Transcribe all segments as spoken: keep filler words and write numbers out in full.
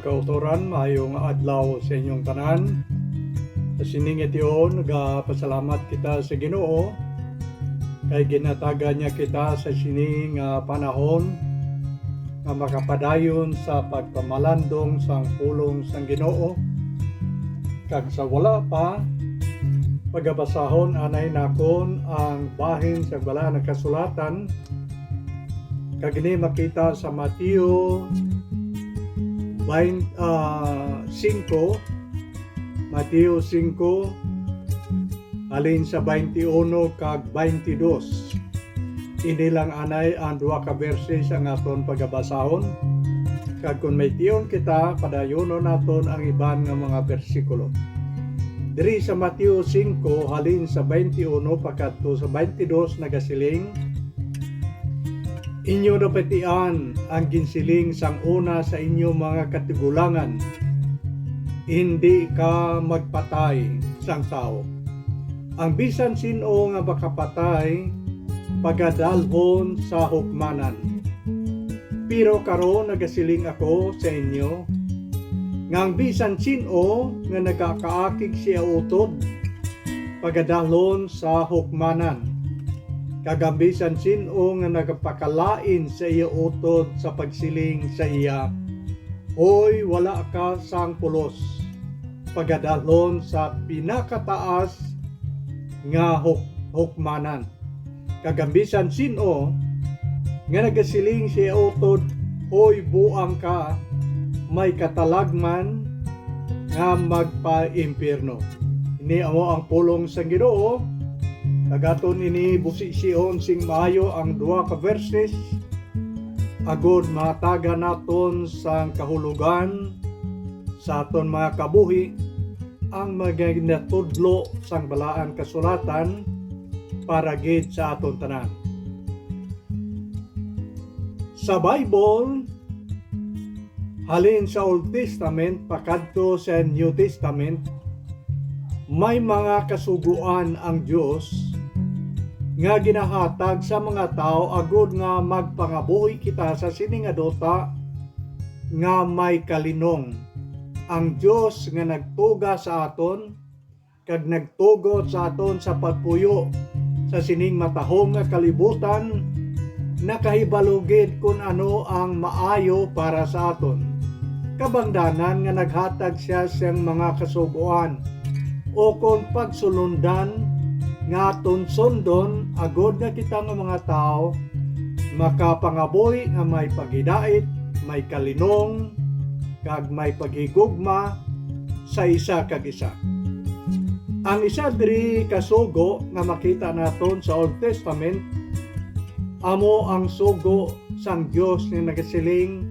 Kautoran, maayong adlaw sa inyong tanan. Sa sining tion, nagapasalamat kita sa Ginoo kay ginhatagan niya kita sa sining, ah, panahon nga makapadayon sa pagpamalandong sang pulong sang Ginoo. Kag sa wala pa pagabasahon, anay nakon ang bahin sa Balaan nga Kasulatan, kag ini makita sa Mateo bain-, ah, singko, Mateo singko, halin sa twenty-one kag twenty-dos. Ini lang anay ang duha ka verses ang aton pagabasahon, kag kon may tion kita, padayonon naton ang iban nga mga bersikulo. Diri sa Mateo singko, halin sa twenty-one pakadto sa twenty-dos, nagasiling, "Inyo nabatian ang ginsiling sang una sa inyo mga katigulangan, 'Indi ka magpatay sang tawo.' Ang bisan sin-o nga makapatay pagadalhon sa hukmanan. Pero karon nagasiling ako sa inyo, nga ang bisan sin-o nga nagakaakig sa iya utod pagadalhon sa hukmanan, kag ang bisan sin-o nga nagapakalain sa iya utod sa pagsiling sa iya, 'Hoy, wala ka sang pulos,' pagadalhon sa pinakataas nga huk-, hukmanan. Kag ang bisan sin-o nga nagasiling sa iya utod, 'Hoy, buang ka,' may katalagman nga magpaimpiyerno." Ini amo ang pulong sang Ginoo. Kag aton ini busision sing maayo ang duha ka verses, agod mahatagan naton sang kahulogan sa aton mga kabuhi ang mga ginatudlo sang Balaan Kasulatan para gid sa aton tanan. Sa Bible, halin sa Old Testament pakadto sa New Testament, may mga kasugoan ang Dios nga ginahatag sa mga tawo agod nga magpangabuhi kita sa sini nga duta nga may kalinong. Ang Dios nga nagtuga sa aton kag nagtugot sa aton sa pagpuyo sa sining matahom nga kalibutan, nakahibalo gid kon ano ang maayo para sa aton. Kabangdanan nga naghatag sia siyang mga kasugoan o kon pagsulondan nga aton sundon, agod nga kita nga mga tawo makapangabuhi nga may paghidait, may kalinong, kag may paghigugma sa isa kag isa. Ang isa diri ka sugo nga makita naton sa Old Testament amo ang sugo sang Dios nga nagasiling,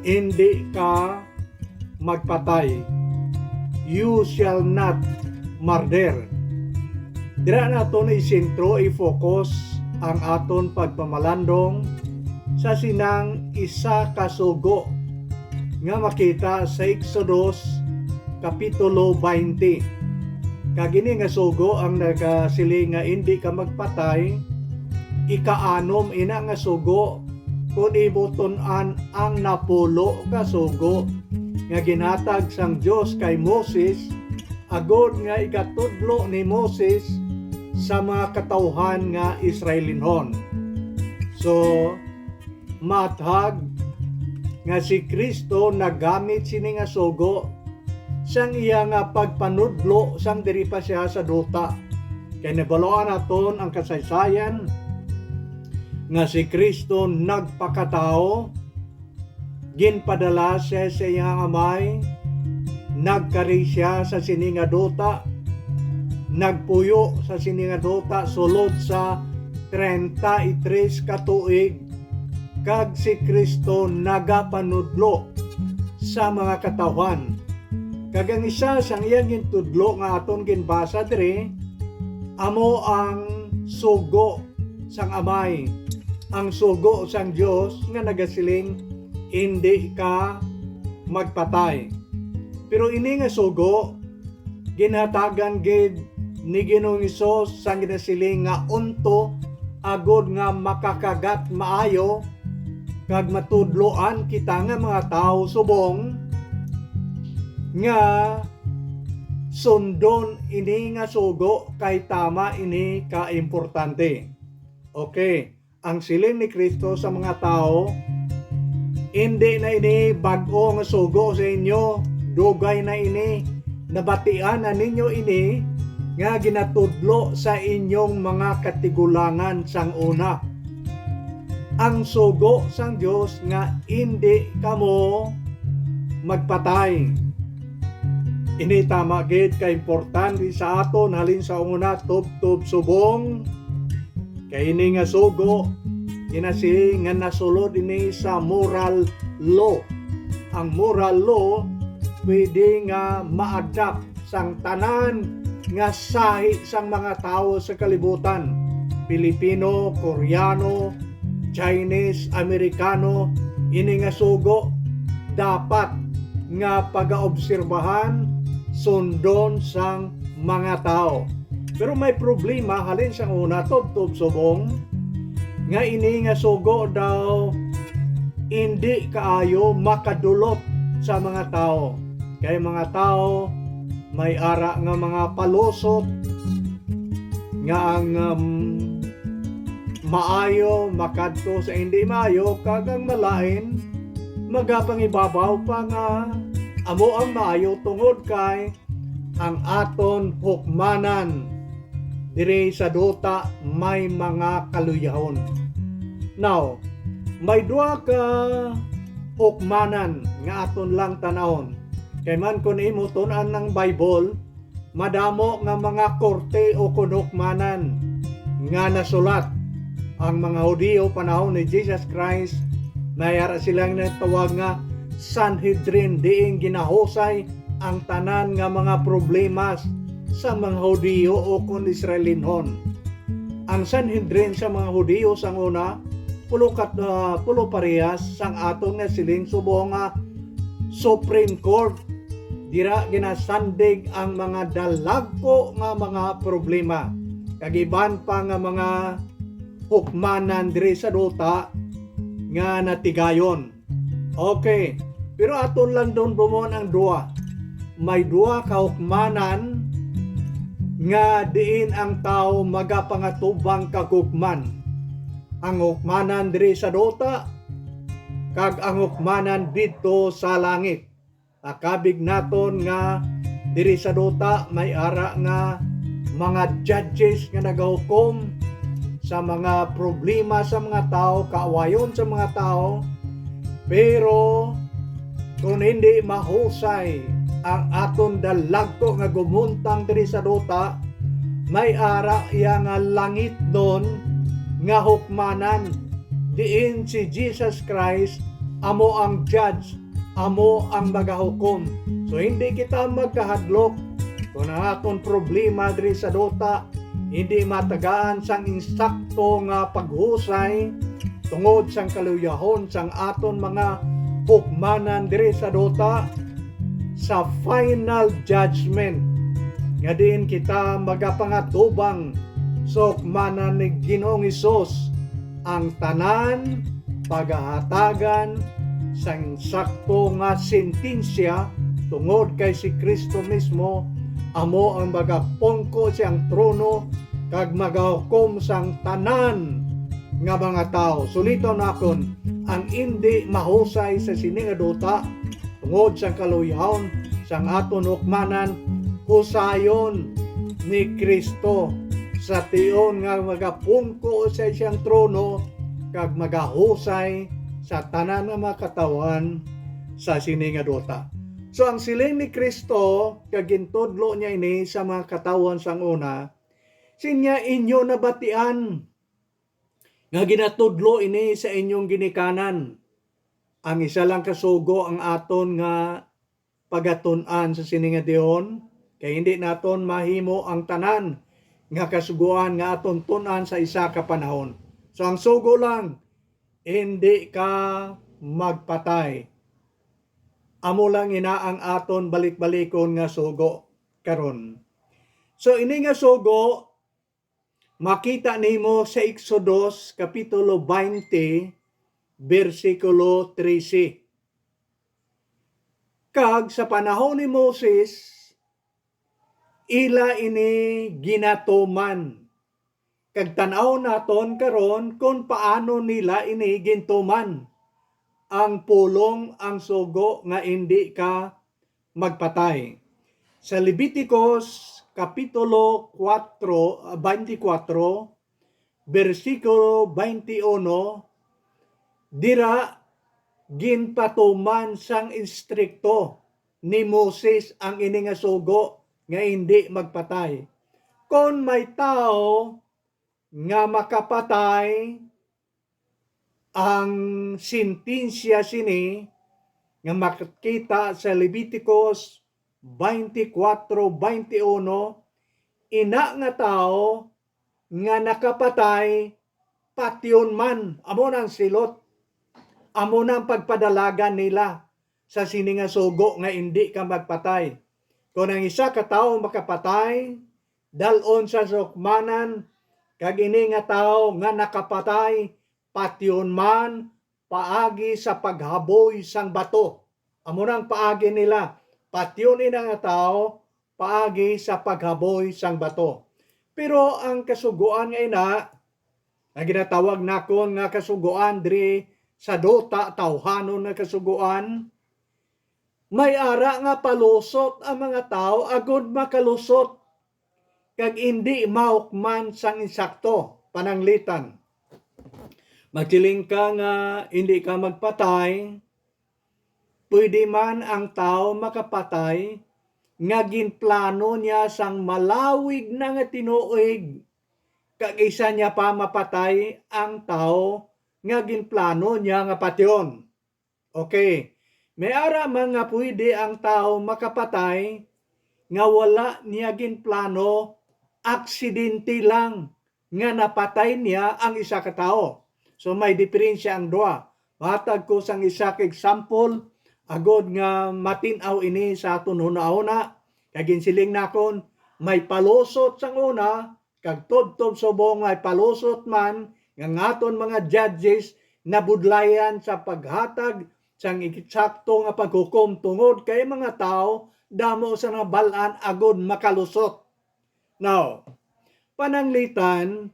"Indi ka magpatay." "You shall not murder." Dira naton isentro, i-focus ang aton pagpamalandong sa sinang isa ka sugo nga makita sa Exodus Kapitulo twenty. Kag ini nga sugo ang nagasiling nga indi ka magpatay, ikaanom ina nga sugo, kon imo tun-an, ang napulo ka sugo nga ginhatag sang Dios kay Moses, agod nga igatudlo ni Moses sa mga katawuhan nga Israelinhon. So, maathag nga si Cristo nagamit sini nga sugo sang iya nga pagpanudlo sang diri pa sia sa duta. Kay nabaluan naton ang kasaysayan nga si Cristo nagpakatawo, ginpadala sia sa iyang Amay, nagkari sia sa sini nga duta, nagpuyo sa sini nga duta sulod sa treinta y tres ka tuig, kag si Cristo nagapanudlo sa mga katawuhan. Kag ang isa sang iyang gintudlo nga aton ginbasa diri amo ang sugo sang Amay, ang sugo sang Dios nga nagasiling, "Indi ka magpatay." Pero ini nga sugo ginhatagan gid ni Ginoong Hesus sang ginasiling nga unto, agod nga makakagat maayo kag matudloan kita nga mga tawo subong nga sundon ini nga sugo, kay tama ini ka importante. Okay, ang siling ni Cristo sa mga tawo, "Indi na ini bag-o nga sugo sa inyo, dugay na ini, nabatian na ninyo ini nga ginatudlo sa inyong mga katigulangan sang una." Ang sugo sang Dios nga indi kamo magpatay. Ini tama gid ka importante sa aton halin sa una, tubtob subong kay ini nga sugo, ginasiling nga nasulod ini sa moral law. Ang moral law pwede nga ma-adapt sang tanan nga sahi sang mga tawo sa kalibutan, Pilipino, Koreano, Chinese, Amerikano. Ini nga sugo dapat nga pagaobserbahan, sundon sang mga tawo. Pero may problema halin sang una, tubtob subong, nga ini nga sugo daw indi kaayo makadulot sa mga tawo, kay mga tawo may ara nga mga palusot nga ang, um, maayo makadto sa hindi maayo, kag ang malain magapangibabaw pa nga amo ang maayo, tungod kay ang aton hukmanan diri sa duta may mga kaluyahon. Now, may duha ka hukmanan nga aton lang tan-awon. Kay man, kon imo tun-an ang Bible, madamo nga mga korte o kon hukmanan nga nasulat. Ang mga Hudiyo panahon ni Jesus Christ, may ara sila nga tawag nga Sanhedrin, diin ginahusay ang tanan nga mga problemas sa mga Hudiyo o kon Israelinhon. Ang Sanhedrin sa mga Hudiyo sang una, pulo kat-, ah, pulo parehas sang aton nga siling subong nga Supreme Court. Dira ginasandig ang mga dalagko nga mga problema, kag iban pa nga mga hukmanan diri sa duta nga natigayon. Okay, pero aton lang don bumuon ang duha. May duha ka hukmanan nga diin ang tawo magapangatubang kag hukman. Ang hukmanan diri sa duta kag ang hukmanan didto sa langit. Akabig naton nga diri sa duta may ara nga mga judges nga nagahukom sa mga problema sa mga tawo, kaawayon sa mga tawo. Pero kon hindi mahusay ang aton dalagko nga gumuntang diri sa duta, may ara iya nga langitnon nga hukmanan, diin si Jesus Christ amo ang judge, amo ang magahukom. So, hindi kita magkahadlok kon ang aton problema diri sa duta hindi matagaan sang insakto nga paghusay tungod sang kaluyahon sang aton mga hukmanan diri sa duta, sa final judgment, nga diin kita magapangatubang sa hukmanan ni Ginoong Hesus. Ang tanan pagahatagan sang sakto nga sentensya, tungod kay si Cristo mismo amo ang magapungko siyang trono kag magahukom sang tanan nga mga tawo. Suliton nakon, ang indi mahusay sa sini nga duta tungod sang kaluyahon sang aton hukmanan, husayon ni Cristo sa tion nga magapungko sa siyang trono kag magahusay sa tanan nga mga katawhan sa sini nga duta. So, ang siling ni Cristo, kag gintudlo niya ini sa mga katawhan sang una, sinya inyo nabatian nga ginatudlo ini sa inyong ginikanan. Ang isa lang ka sugo ang aton nga pagatun-an sa sini nga tion, kay hindi naton mahimo ang tanan nga kasugoan nga aton tun-an sa isa ka panahon. So, ang sugo lang, hindi ka magpatay. Amo lang ina ang aton balik-balikon nga sugo karon. So, ini nga sugo, makita nimo sa Exodus Kapitulo twenty, bersikulo trese. Kag sa panahon ni Moses, ila ini ginatuman. Kag tan-aw naton karon kon paano nila ini gintuman, ang pulong, ang sugo nga indi ka magpatay. Sa Leviticus Kapitulo kuwatro, ah, twenty-four, bersikulo twenty-one, dira ginpatuman sang istrikto ni Moses ang ini nga sugo nga indi magpatay. Kon may tawo nga makapatay, ang sentensya sini nga makita sa Leviticus twenty-four twenty-one, ina nga tawo nga nakapatay, patyon man. Amo na ang silot. Amo na ang pagpadalagan nila sa sini nga sugo nga indi ka magpatay. Kon ang isa ka tawo makapatay, dal-on sa sukmanan, kag ini nga tawo nga nakapatay, patyon man paagi sa paghaboy sang bato. Amo na ang paagi nila, patyon ina nga tawo paagi sa paghaboy sang bato. Pero ang kasugoan nga ina, nga ginatawag nakon nga kasugoan diri sa duta, tawhanon nga kasugoan, may ara nga palusot ang mga tawo agod makalusot kag indi mahukman sang insakto. Pananglitan, magsiling ka nga indi ka magpatay, pwede man ang tawo makapatay nga ginplano niya sang malawig na nga tinuig, kag isa niya pa mapatay ang tawo nga ginplano niya nga patyon. Okay. May ara man nga pwede ang tawo makapatay nga wala niya ginplano, aksidente lang nga napatay niya ang isa ka tawo. So, may diferensya ang duha. Matag ko sang isa ka example, agod nga matin-aw ini sa aton hunahuna. Kag ginsiling nakon, may palusot sang una, kag tubtob subong may palusot man nga ang aton mga judges nabudlayan sa paghatag sang eksakto nga paghukom, tungod kay mga tawo damo sa nabal-an agud makalusot. Now, pananglitan,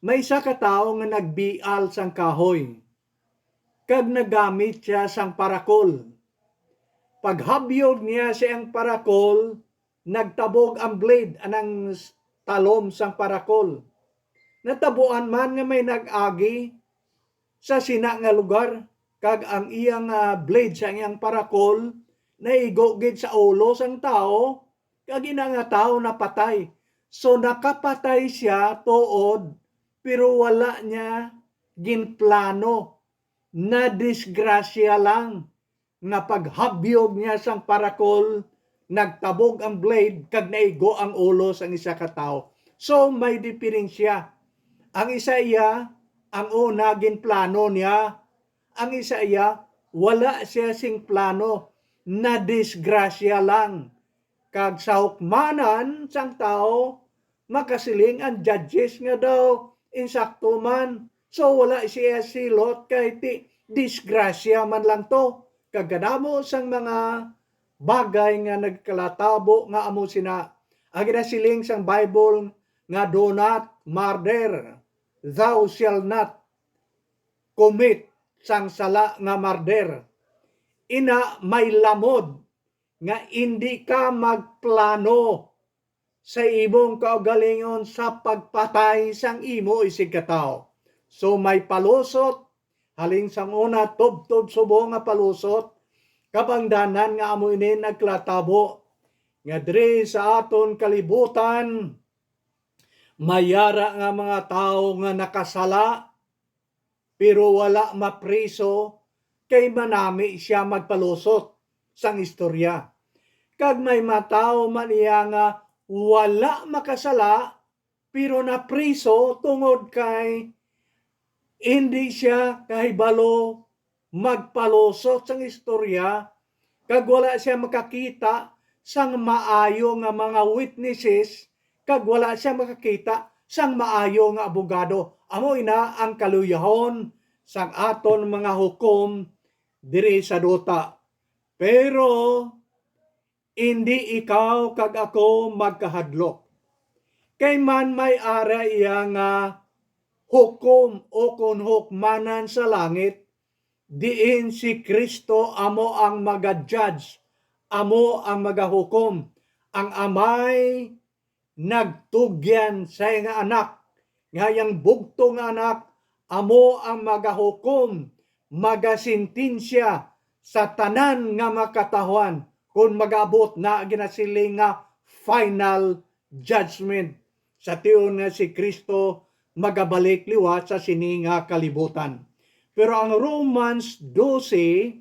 may isa ka tawo nga nagbial sang kahoy, kag nagamit sia sang parakol. Paghabyog niya sa iyang parakol, nagtabog ang blade anang s-, talom sang parakol. Natabuan man nga may nag-agi sa sina nga lugar, kag ang iya nga blade sa iyang parakol naigo gid sa ulo sang tawo, kag ina nga tawo napatay. So, nakapatay sia tuod, pero wala niya ginplano. Nadisgrasya lang nga paghabyog niya sang parakol, nagtabog ang blade kag naigo ang ulo sang isa ka tawo. So, may diferensya. Ang isa iya, ang una, ginplano niya. Ang isa iya, wala siya sing plano. Nadisgrasya lang. Kag sa hukmanan sang tawo, makasiling ang judges nga daw insakto man. So, wala siya silot kay ti disgrasya man lang to. Kag kadamo sang mga bagay nga nagkalatabo nga amo sina. Ang ginasiling sang Bible nga, "Do not murder, thou shall not commit sang sala nga murder." Ina, may lamod nga indi ka magplano sa imong kaugalingon sa pagpatay sang imo isigkatawo. So, may palusot, halin sang una, tubtob subong nga palusot, kabangdanan nga amo ini naglatabo nga diri sa aton kalibutan, may ara nga mga tawo nga nakasala, pero wala mapriso kay manami sia magpalusot sang istorya. Kag may matawo man iya nga wala makasala, pero napriso tungod kay indi sia kahibalo magpalusot sang istorya, kag wala sia makakita sang maayo nga mga witnesses, kag wala sia makakita sang maayo nga abogado. Amo ina ang kaluyahon sang aton mga hukom diri sa duta. Pero indi ikaw kag ako magkahadlok. Kay man may ara iya nga hukom o kon hukmanan sa langit, diin si Cristo amo ang maga-judge, amo ang magahukom. Ang Amay nagtugyan sa iya nga Anak, nga iyang bugtong nga Anak amo ang magahukom, magasintensya sa tanan nga makatahuan, kon mag-abot na ginasiling nga final judgment, sa tion nga si Cristo magabalik liwat sa sini nga kalibutan. Pero ang Romans dose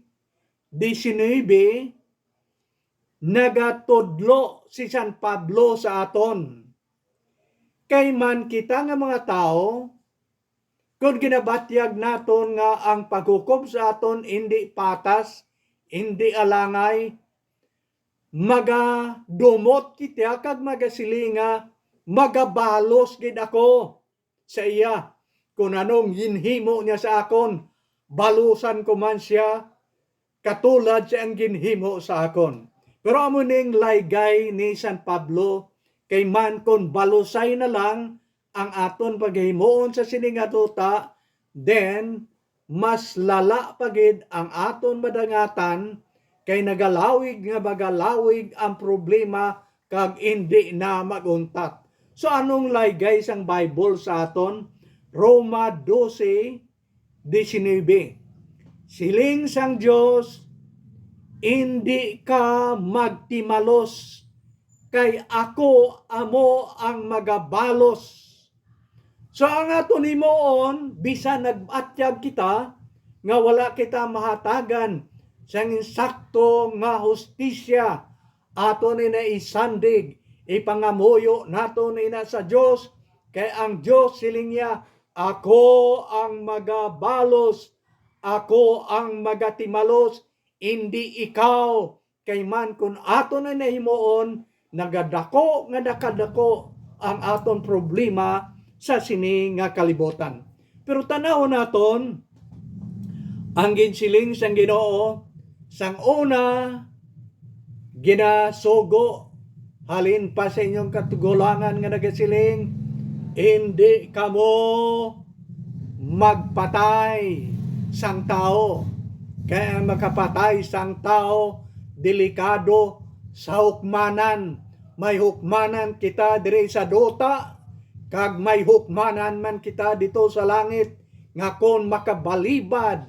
diecinuebe nagatudlo si San Pablo sa aton. Kay man kita nga mga tawo, kon ginabatyag naton nga ang paghukom sa aton indi patas, indi alangay, magadumot kita kag magasiling nga magabalos gid ako sa iya. Kon anong ginhimo niya sa akon, balusan ko man sia katulad sa ang ginhimo sa akon. Pero amo ning laygay ni San Pablo, kay man kon balusay na lang ang aton paghimuon sa sini nga duta, then mas lala pa gid ang aton madangatan, kay nagalawig nga magalawig ang problema kag indi na mag-untat. So, anong laygay sang Bible sa aton? Roma dose diecinuebe. Siling sang Dios, "Indi ka magtimalos, kay ako amo ang magabalos." So, ang aton himuon, bisan nag-atyag kita nga wala kita mahatagan sang insakto nga hustisya, aton ina isandig, ipangamuyo naton ina sa Dios, kay ang Dios, siling niya, "Ako ang magabalos, ako ang magatimalos, indi ikaw." Kay man kon aton na nahimuon, nagadako nga nakadako ang aton problema sa sini nga kalibutan. Pero tan-awon naton ang ginsiling sang Ginoo, sang una, ginasugo halin pa sa inyong katugulangan nga nagasiling, "Indi kamo magpatay sang tawo." Kay ang makapatay sang tawo, delikado sa hukmanan. May hukmanan kita diri sa duta, kag may hukmanan man kita dito sa langit, nga kon makabalibad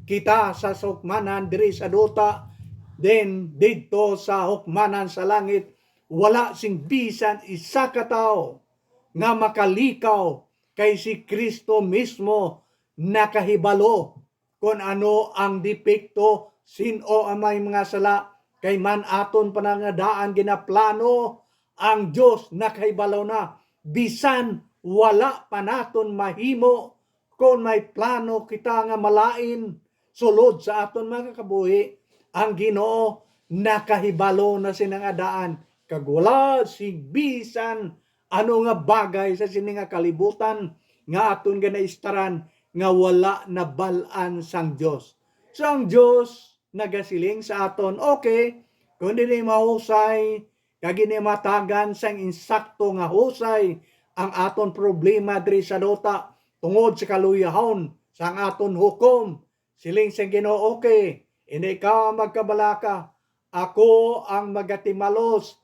kita sa hukmanan diri sa duta, then didto sa hukmanan sa langit, wala sing bisan isa ka tawo nga makalikaw, kay si Cristo mismo nakahibalo kon ano ang depekto, sin-o ang may mga sala, kay man aton panangadaan ginaplano, ang Dios nakahibalo na. Bisan wala pa naton mahimo, kon may plano kita nga malain sulod sa aton mga kabuhi, ang Ginoo nakahibalo na sina nga daan, kag wala sing bisan ano nga bagay sa sini nga kalibutan nga aton ginaistaran nga wala nabal-an sang Dios. So, ang Dios nagasiling sa aton, okay, kon dili mahusay kag ginimatagan sang insakto nga husay ang aton problema diri sa duta tungod sa kaluyahon sang aton hukom, siling sang Ginoo, okay, indi ka magkabalaka, ako ang magatimalos,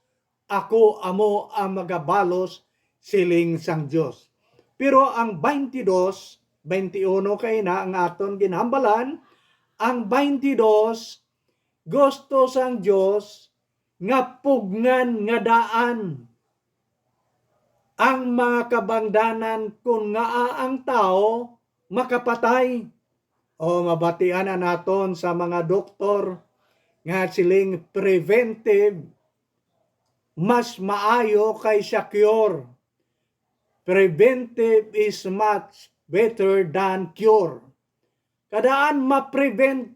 ako amo ang magabalos, siling sang Dios. Pero ang twenty-two, twenty-one kay na ang aton ginhambalan, ang twenty-two, gusto sang Dios nga pugngan nga daan ang mga kabangdanan kon ngaa ang tawo makapatay. O mabatian na naton sa mga doktor nga siling preventive mas maayo kaysa cure. Preventive is much better than cure. Kadaan ma-prevent,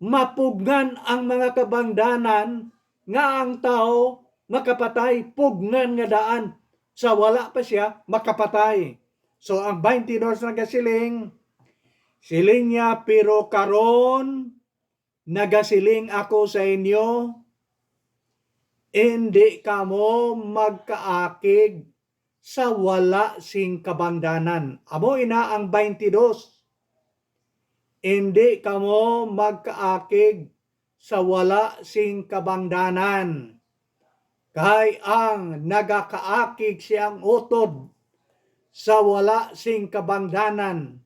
mapugngan ang mga kabangdanan nga ang tawo makapatay, pugngan nga daan sa wala pa siya makapatay. So, ang twenty-two nagasiling, Siling niya, "Pero karon, nagasiling ako sa inyo, indi kamo magkaakig sa wala sing kabangdanan." Amo ina ang twenty-dos. "Indi kamo magkaakig sa wala sing kabangdanan, kay ang nagakaakig siyang utod sa wala sing kabangdanan,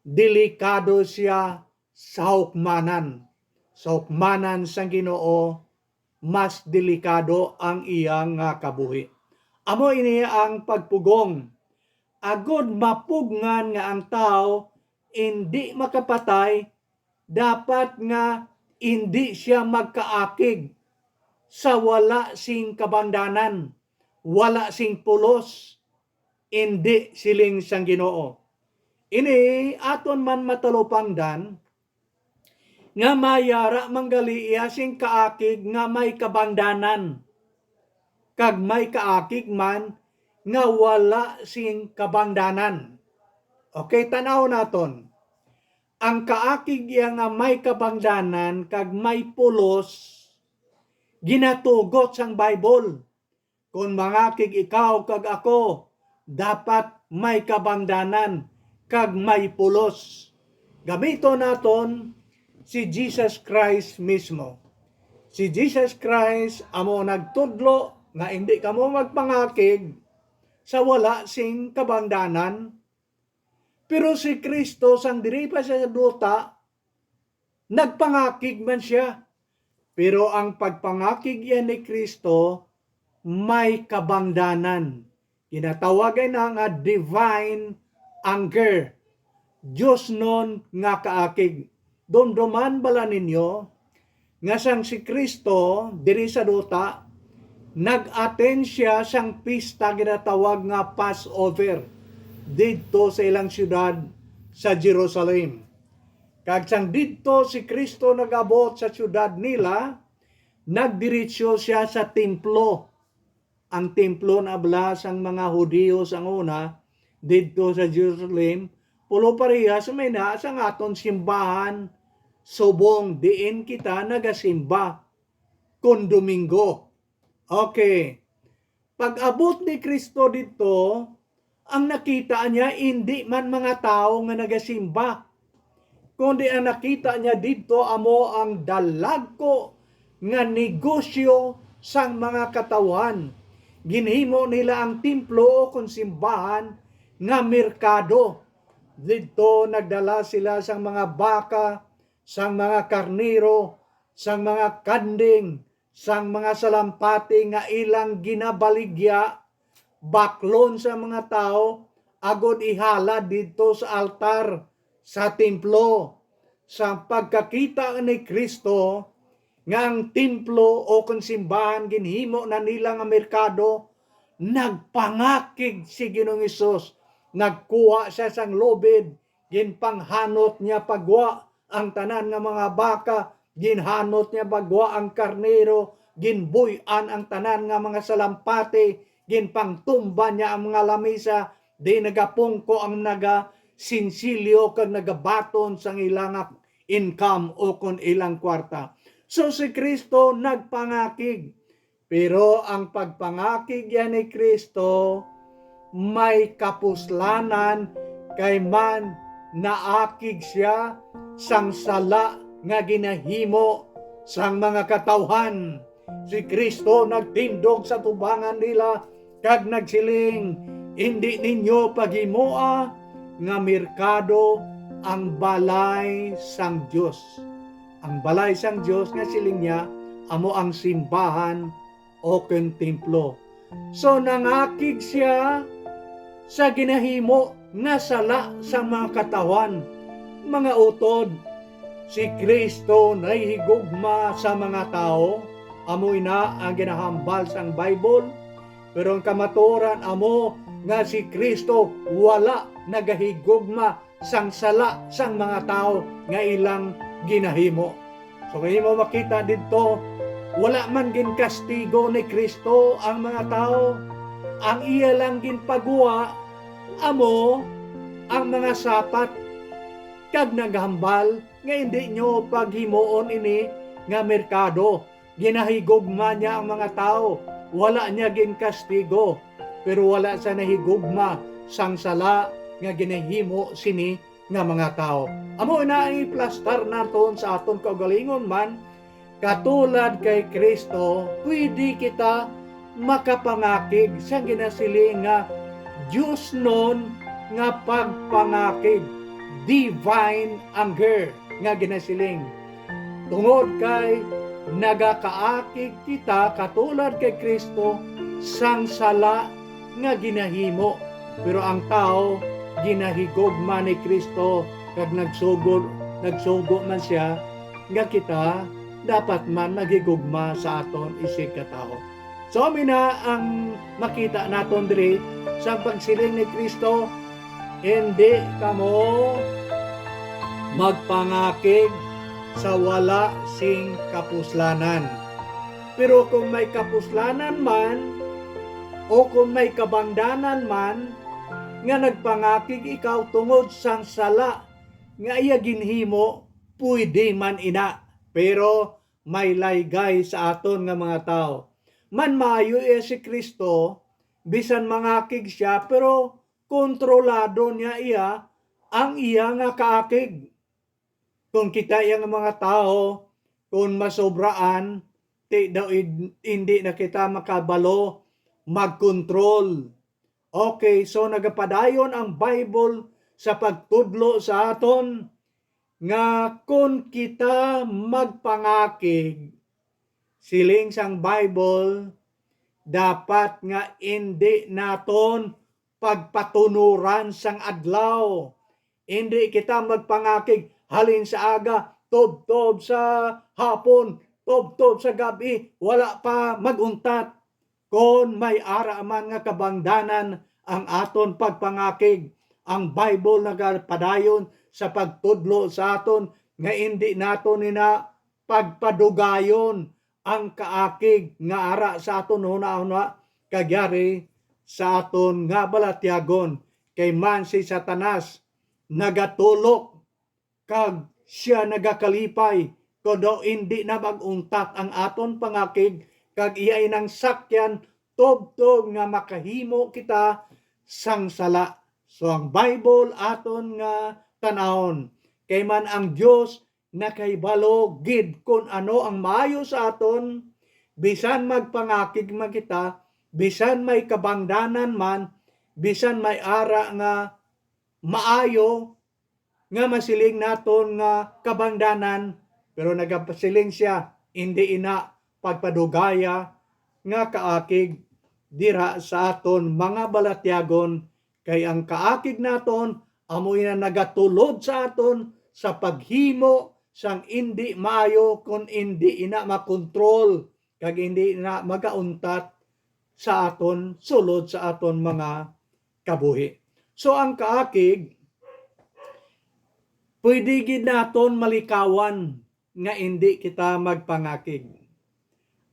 delikado sia sa hukmanan. Sa hukmanan sang Ginoo, mas delikado ang iya nga kabuhi." Amo ini ang pagpugong. Agod mapugngan nga ang tawo indi makapatay, dapat nga indi sia magkaakig sa wala sing kabangdanan, wala sing pulos, indi siling sang Ginoo. Ini aton man matalupangdan nga may ara man gali iya sing kaakig nga may kabangdanan, kag may kaakig man nga wala sing kabangdanan. Okay, tan-aw naton. Ang kaakig iya nga may kabangdanan kag may pulos ginatugot sang Bible. Kon mangakig ikaw kag ako, dapat may kabangdanan kag may pulos. Gamiton naton si Jesus Christ mismo. Si Jesus Christ amo nagtudlo nga indi kamo magpangakig sa wala sing kabangdanan. Pero si Cristo, sang diri pa siya sa duta, nagpangakig man sia. Pero ang pagpangakig iya ni Cristo may kabangdanan. Ginatawag na nga divine anger, diosnon nga kaakig. Dumduman bala ninyo nga sang si Cristo diri sa duta, nag-attend sia sang pista ginatawag nga Passover didto sa ilang siyudad sa Jerusalem. Kag sang didto si Cristo nag-abot sa siyudad nila, nagdiretso sia sa templo. Ang templo na bala sang mga Hudiyo sang una didto sa Jerusalem, pulo parehas may na sang aton simbahan subong diin kita nagasimba kon Domingo. Okay. Pag-abot ni Cristo didto, ang nakita niya indi man mga tawo nga nagasimba, kundi ang nakita niya didto amo ang dalagko nga negosyo sang mga katawhan. Ginhimo nila ang templo o kon simbahan nga merkado. Didto nagdala sila sang mga baka, sang mga karnero, sang mga kanding, sang mga salampati nga ilang ginabaligya, baklon sa mga tawo, agod ihalad didto sa altar sa templo. Sa pagkakita ni Cristo nga ang templo o kon simbahan ginhimo na nila nga merkado, nagpangakig si Ginoong Hesus. Nagkuha sia sang lubid, ginpanghanot niya pa gwa ang tanan nga mga baka, ginhanot niya pa gwa ang karnero, ginbuy-an ang tanan nga mga salampati, ginpangtumba niya ang mga lamisa, di nagapungko ang nagasinsilyo kag nagabaton sang ila nga income o kon ilang kwarta. So si Cristo nagpangakig, pero ang pagpangakig yan ni Cristo may kapuslanan, kay man naakig sia sang sala nga ginahimo sang mga katawhan. Si Cristo nagtindog sa tubangan nila kag nagsiling, "Indi ninyo paghimoa nga merkado ang balay sang Dios." Ang balay sang Dios nga siling niya amo ang simbahan o kon templo. So, nangakig sia sa ginahimo nga sala sa mga katawhan. Mga utod, si Cristo nahihigugma sa mga tawo. Amo ina ang ginahambal sang Bible. Pero ang kamatuoran amo nga si Cristo wala nagahigugma sang sala sang mga tawo nga ilang ginahimo. So, kay imo makita didto, wala man ginkastigo ni Cristo ang mga tawo. Ang iya lang ginpagwa amo ang mga sapat. kag naghambal nga indi nyo paghimuon ini nga merkado. Ginahigugma niya ang mga tawo, wala niya ginkastigo, pero wala siya nahigugma sang sala nga ginahimo sini nga mga tawo. Amo na ang iplastar naton sa aton kaugalingon man, katulad kay Cristo, pwede kita makapangakig sa ginasiling nga diosnon nga pagpangakig, divine anger nga ginasiling. Tungod kay nagakaakig kita katulad kay Cristo sang sala nga ginahimo, pero ang tawo ginahigugma ni Cristo kag nagsugo, nagsugo man siya nga kita dapat man maghigugma sa aton isigkatawo. So, amo na ang makita naton diri sa pagsiling ni Cristo, "Indi kamo magpangakig sa wala sing kapuslanan." Pero kung may kapuslanan man, o kung may kabangdanan man, nga nagpangakig ikaw tungod sang sala nga iya ginhimo, pwede man ina. Pero may laygay sa aton nga mga tawo. Man maayo iya si Cristo, bisan mangakig siya, pero kontrolado niya iya ang iya nga kaakig. Kung kita iya nga mga tawo, kung masobraan, ti daw id-, indi na kita makabalo mag-control. Okay, so nagapadayon ang Bible sa pagtudlo sa aton nga kon kita magpangakig, siling sang Bible, dapat nga indi naton pagpatunuran sang adlaw. Indi kita magpangakig halin sa aga, tubtob sa hapon, tubtob sa gab-i, wala pa mag-untat. Kon may ara man nga kabangdanan ang aton pagpangakig, ang Bible nagapadayon sa pagtudlo sa aton nga indi naton ina pagpadugayon ang kaakig nga ara sa aton hunahuna kag yari sa aton nga balatyagon, kay man si Satanas nagatulok kag sia nagakalipay, kon daw indi na mag-untat ang aton pangakig, kag iya inang sakyan tubtob nga makahimo kita sang sala. So, ang Bible aton nga tan-awon, kay man ang Dios nakahibalo gid kon ano ang maayo sa aton, bisan magpangakig man kita, bisan may kabangdanan man, bisan may ara nga maayo, nga masiling naton nga kabangdanan, pero nagapasiling sia, indi ina pagpadugaya nga kaakig dira sa aton mga balatyagon, kay ang kaakig naton amo ina nagatulod sa aton sa paghimo sang indi maayo, kon indi ina makontrol kag indi ina magauntat sa aton sulod sa aton mga kabuhi. So, ang kaakig, pwede gid naton malikawan nga indi kita magpangakig.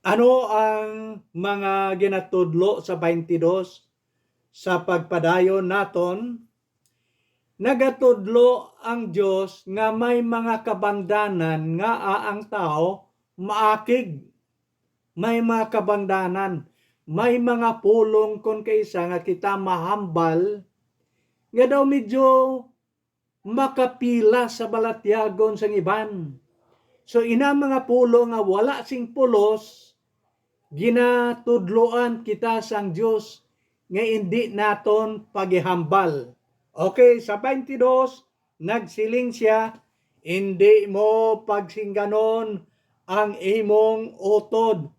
Ano ang mga ginatudlo sa twenty-two sa pagpadayon naton? Nagatudlo ang Dios nga may mga kabangdanan nga ang tawo maakig. May mga kabangdanan, may mga pulong kon kaisa nga kita mahambal nga daw medyo makapila sa balatyagon sang iban. So, ina mga pulong nga wala sing pulos, ginatudloan kita sang Dios nga indi naton pagihambal. Okay, sa twenty-two, nagsiling sia, "Indi mo pagsingganon ang imong utod.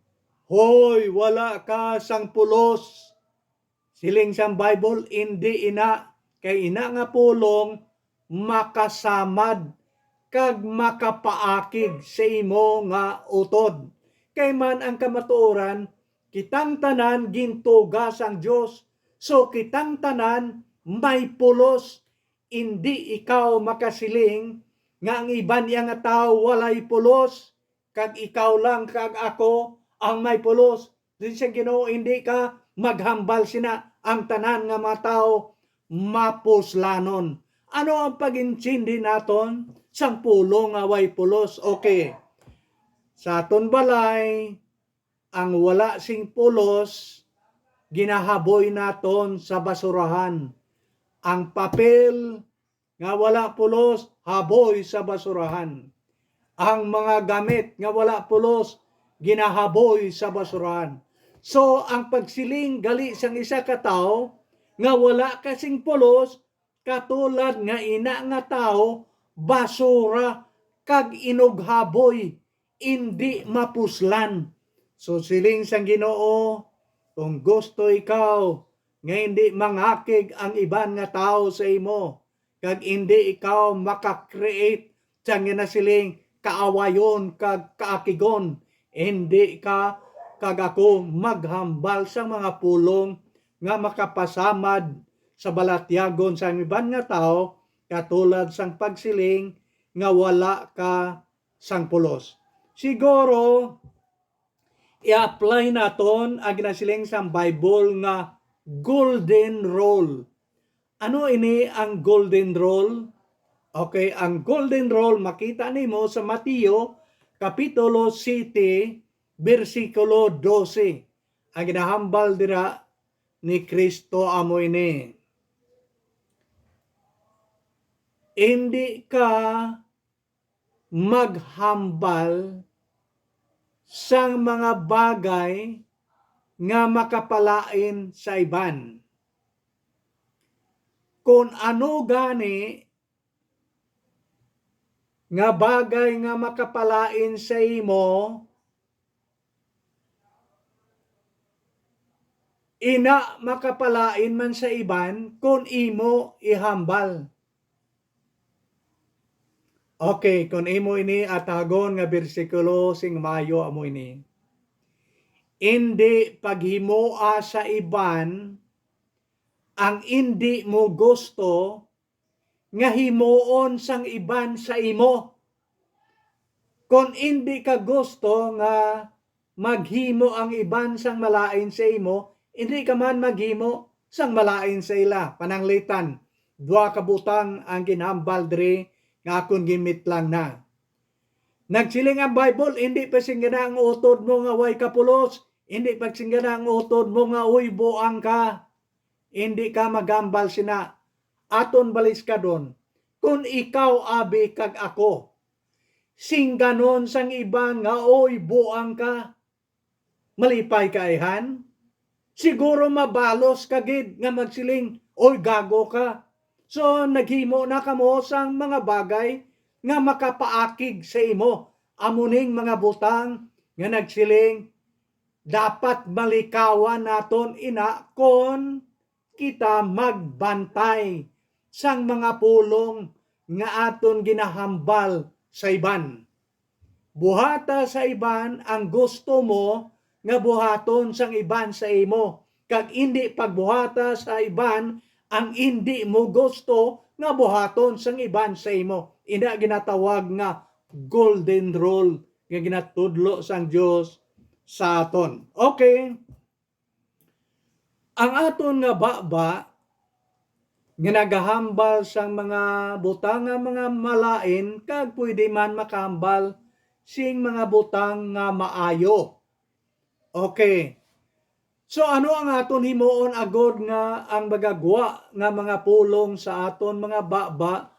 Hoy, wala ka sang pulos." Siling sang Bible, indi ina, kay ina nga pulong makasamad kag makapaakig sa imo nga utod. Kay man ang kamatuoran, kitang tanan gintuga sang Dios. So, kitang tanan may pulos. Indi ikaw makasiling nga ang iban niya nga tawo walay pulos, kag ikaw lang kag ako ang may pulos. Din sa Ginoo, indi ka maghambal sina, ang tanan nga mga tawo mapuslanon. Ano ang pag-intindi naton sang pulong nga way pulos? Okay. Sa aton balay, ang wala sing pulos, ginahaboy naton sa basurahan. Ang papel nga wala pulos, haboy sa basurahan. Ang mga gamit nga wala pulos, ginahaboy sa basurahan. So, ang pagsiling gali sang isa ka tawo nga wala ka sing pulos, katulad nga ina nga tawo, basura kag inughaboy, indi mapuslan. So, siling sang Ginoo, kung gusto ikaw nga hindi mangakig ang iban nga tawo sa imo, kag indi ikaw maka-create sang ginasiling kaawayon kag kaakigon, indi ka kag ako maghambal sang mga pulong nga makapasamad sa balatyagon sang iban nga tawo, katulad sang pagsiling nga wala ka sang pulos. Siguro, i-apply naton ang ginasiling sang Bible nga golden rule. Ano ini ang golden rule? Okay, ang golden rule makita nimo sa Mateo Kapitulo siyete, bersikulo dose. Ang ginahambal dira ni Cristo amo ini. Indi ka maghambal sang mga bagay nga makapalain sa iban. Kon ano gani nga bagay nga makapalain sa imo, ina makapalain man sa iban kon imo ihambal. Okay, kon imo ini atagon nga bersikulo sing maayo amo ini. Indi paghimoa sa iban ang indi mo gusto nga himuon sang iban sa imo. Kon indi ka gusto nga maghimo ang iban sang malain sa imo, indi ka man maghimo sang malain sa ila. Pananglitan, dua ka butang ang ginhambal diri nga akon ginmitlang na. Nagsiling ang Bible, indi pasinggana ang utod mo nga way kapulos, indi pasinggana ang utod mo nga uy buang ka. Indi ka maghambal sina. Aton baliskadon, kon ikaw, abi, kag ako, singganon sang iban nga, "Oy, buang ka," malipay ka, ayhan? Siguro mabalos ka gid nga magsiling, "Oy, gago ka." So, naghimo na kamo sang mga bagay nga makapaakig sa imo. Amo ning mga butang nga nagsiling, dapat malikawan naton ina kon kita magbantay sang mga pulong nga aton ginahambal sa iban. Buhata sa iban ang gusto mo nga buhaton sang iban sa imo, kag indi pagbuhata sa iban ang indi mo gusto nga buhaton sang iban sa imo. Ina ginatawag nga golden rule nga ginatudlo sang Dios sa aton. Okay. Ang aton nga baba nga nagahambal sang mga butang nga mga malain kag pwede man makahambal sing mga butang nga maayo. Okay. So, ano ang aton himuon agod nga ang magagwa nga mga pulong sa aton mga baba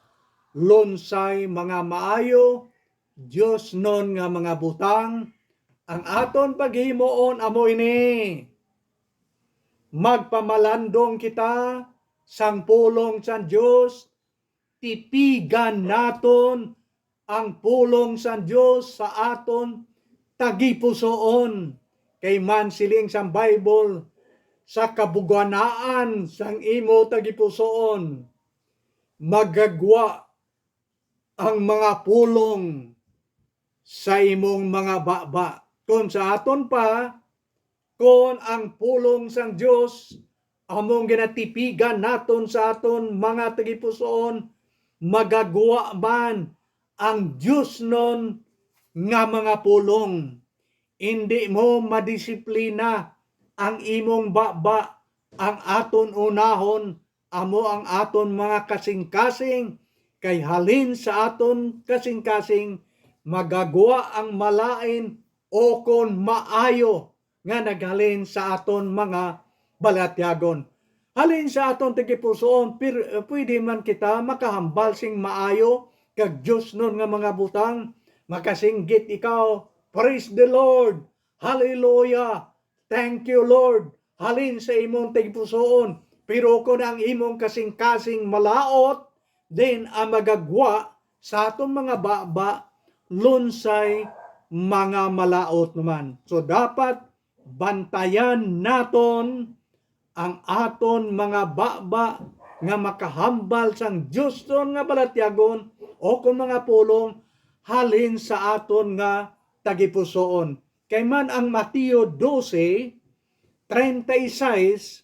lunsay mga maayo, diosnon nga mga butang? Ang aton paghimuon amo ini: magpamalandong kita sang pulong sang Dios, tipigan naton ang pulong sang Dios sa aton tagipusoon. Kay man siling sang Bible, "Sa kabugwanaan sang imo tagipusoon, magagwa ang mga pulong sa imong mga baba." Kon sa aton pa, kon ang pulong sang Dios among ginatipigan naton sa aton mga tagipusoon, magagwa man ang diosnon nga mga pulong. Indi mo madisiplina ang imong baba, ang aton unahon amo ang aton mga kasing-kasing, kay halin sa aton kasing-kasing magagwa ang malain o kon maayo nga naghalin sa aton mga balatyagon. Halin sa aton tagipusoon, pir-, pwede man kita makahambal sing maayo kag diosnon nga mga butang. Makasinggit ikaw, "Praise the Lord! Hallelujah! Thank you, Lord!" Halin sa imong tagipusoon. Pero kung ang imong kasing-kasing malaot, then ang magagwa sa aton mga baba, lunsay mga malaot naman. So, dapat bantayan naton ang aton mga baba nga makahambal sang diosnon nga balatyagon o kon mga pulong halin sa aton nga tagipusoon. Kay man ang Mateo doce treinta y seis,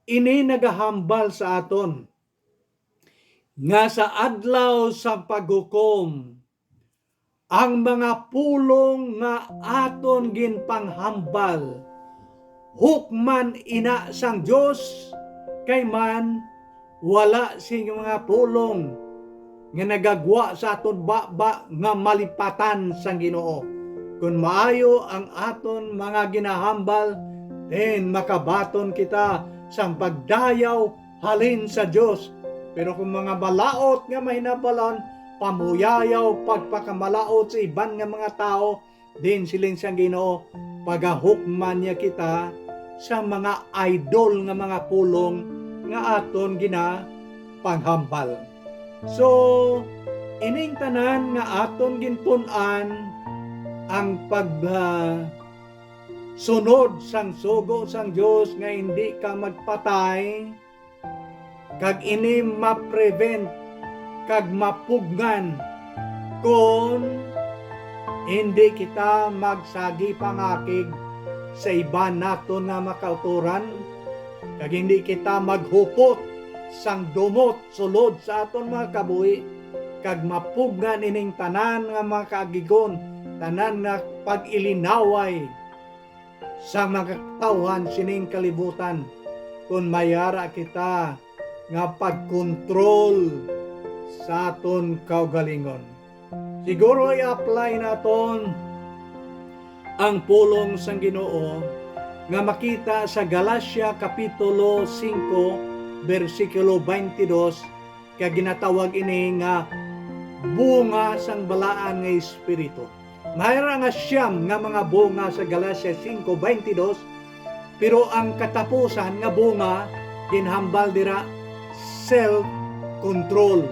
ini nagahambal sa aton nga sa adlaw sa paghukom, ang mga pulong nga aton ginpanghambal, hukman ina sang Dios, kay man wala sing mga pulong nga nagagwa sa aton baba nga malipatan sang Ginoo. Kon maayo ang aton mga ginahambal, then makabaton kita sang pagdayaw halin sa Dios. Pero kung mga malaot nga mahinabalan, pamuyayaw, pagpakamalaot sa iban nga mga tawo, din siling sang Ginoo, pagahukman niya kita sa mga idol nga mga pulong nga aton ginapanghambal. So, ining tanan nga aton gintun-an, ang pag, ah, sunod sang sugo sang Dios nga hindi ka magpatay, kag ini ma-prevent kag mapugngan kon hindi kita magsagi pangakig sa iban naton nga mga kautoran, kag hindi kita maghupot sang dumot sulod sa aton mga kabuhi, kag mapugngan ining tanan nga mga kaagigon, tanan nga pag-ilinaway sa mga katawhan sining kalibutan, kon mayara kita nga pagkontrol sa aton kaugalingon. Siguro i-apply naton ang pulong sang Ginoo nga makita sa Galacia Kapitulo singko, bersikulo twenty-dos, kag ginatawag ini nga bunga sang balaan nga espiritu. Mayra nga siyam nga mga bunga sa Galacia singko twenty-dos, pero ang katapusan nga bunga ginhambal dira self-control,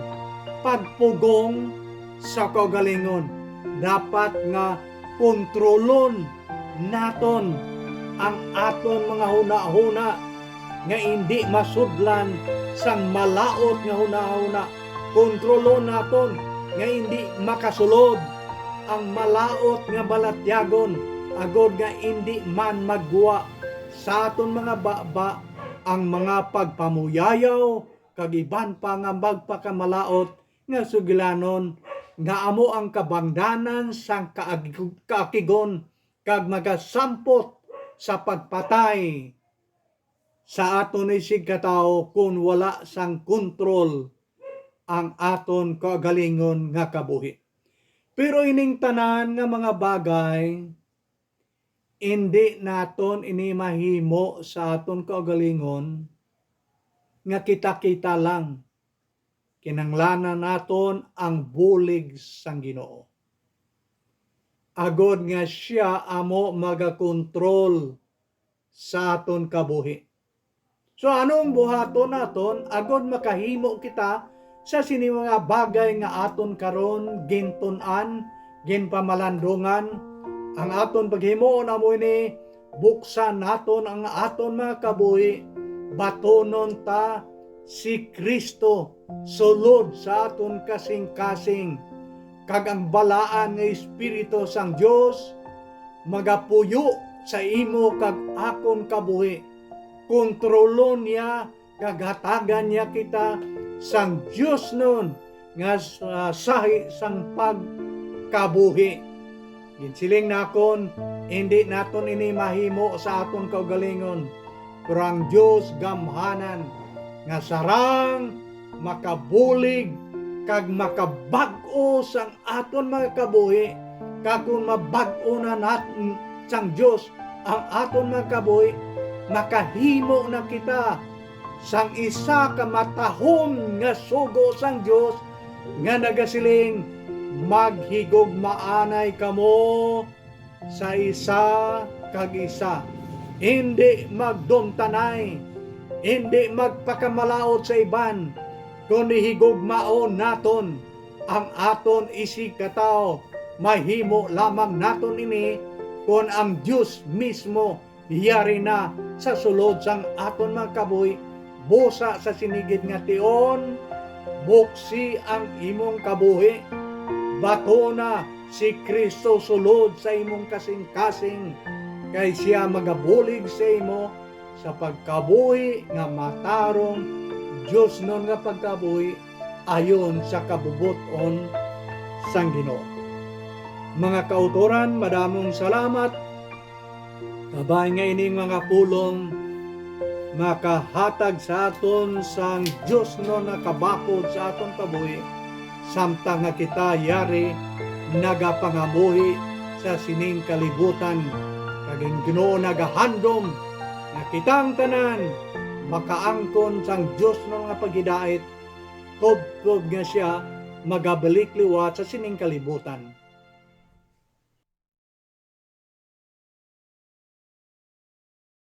pagpugong sa kaugalingon. Dapat nga kontrolon naton ang aton mga hunahuna nga indi masudlan sang malaut nga hunahuna. Kontrolon naton nga indi makasulod ang malaut nga balatyagon, agod nga indi man maggwa sa aton mga baba ang mga pagpamuyayaw kag iban pa nga magpakamalaut nga sugilanon, nga amo ang kabangdanan sang kaag-, kaakigon kag magasampot sa pagpatay sa aton isigkatawo kon wala sang kontrol ang aton kaugalingon nga kabuhi. Pero ining tanan nga mga bagay, indi naton ini mahimo sa aton kaugalingon nga kita-kita lang. Kinahanglanan naton ang bulig sang Ginoo, agod nga sia amo magakontrol sa aton kabuhi. So, anong buhaton naton agod makahimo kita sa sini mga bagay nga aton karon gintun-an, ginpamalandungan? Ang aton paghimuon amo ini, buksan naton ang aton mga kabuhi, batunon ta si Cristo sulod sa aton kasing-kasing, kag ang balaan nga Espiritu sang Dios magapuyo sa imo kag akon kabuhi. Kontrolon niya kag hatagan niya kita sang diosnon nga sa-, sahi sang pagkabuhi. Ginsiling nakon, indi naton ini mahimo sa aton kaugalingon, pero ang Dios gamhanan nga sarang makabulig kag makabag-o sang aton mga kabuhi, kag kon mabag-o na nat-, sang Dios ang aton mga kabuhi, makahimo na kita sang isa ka matahom nga sugo sang Dios nga nagasiling, "Maghigugmaanay kamo sa isa kag isa. Indi magdumtanay, indi magpakamalaut sa iban, kundi higugmaon naton ang aton isigkatawo. Mahimo lamang naton ini kon ang Dios mismo yari na sa sulod sang aton mga kabuhi. Busa sa sini gid nga tion, buksi ang imong kabuhi, batona si Cristo sulod sa imong kasing-kasing, kay sia magabulig sa imo sa pagkabuhi nga matarong, diosnon nga pagkabuhi ayon sa kabubot-on sang Ginoo." Mga kautoran, madamong salamat. Kabay nga ining mga pulong makahatag sa aton sang diosnon nga kabakod sa aton kabuhi, samtang nga kita yari nagapangamuhi sa sining kalibutan, kag ang Ginoo nagahandom nga kitang tanan makaangkon sang diosnon nga paghidait, tubtob nga sia magabalik liwat sa sining kalibutan.